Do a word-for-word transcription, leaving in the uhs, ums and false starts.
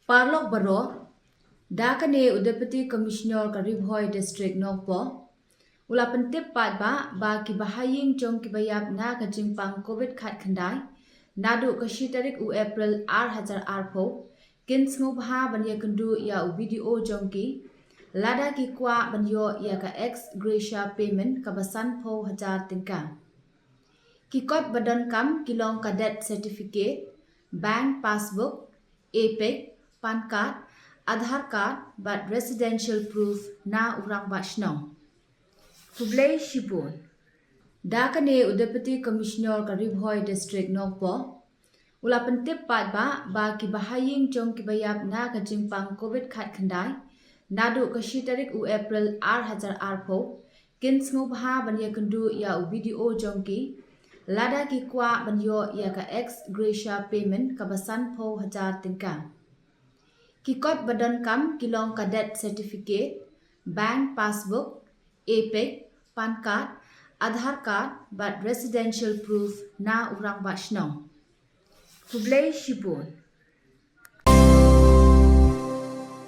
Paralok baroh, da kane u Deputy Commissioner ka Ri Bhoi District Nongpoh u la pyntip paidbah ba ki bahaïing jong ki ba ïap na ka jingpang covid khatkhyndai naduh ka shi tarik u April ar hajar arphew kin sngewbha ban ïakynduh ïa u BDO jong ki lada ki kwah ban ïoh ïa ka ex gratia payment kaba sanphew hajar tyngka. Ki kot ba donkam ki long ka death certificate, bank passbook, EPIC, PAN card, Aadhaar card bad residential proof na u rangbah shnong. Khublei shibun. Da kane u Deputy Commissioner ka Ri Bhoi District Nongpoh u la pyntip paidbah ba ki bahaïing jong ki ba ïap na ka jingpang covid khatkhyndai naduh ka shi tarik u April ar hajar arphew kin sngewbha ban ïakynduh ïa u BDO jong ki lada ki kwah ban ïoh ïa ka ex gratia payment kaba sanphew hajar tyngka. Ki kot ba donkam ki long ka death certificate, bank passbook, EPIC, PAN card, Aadhaar card bad residential proof na u rangbah shnong. Khublei shibun.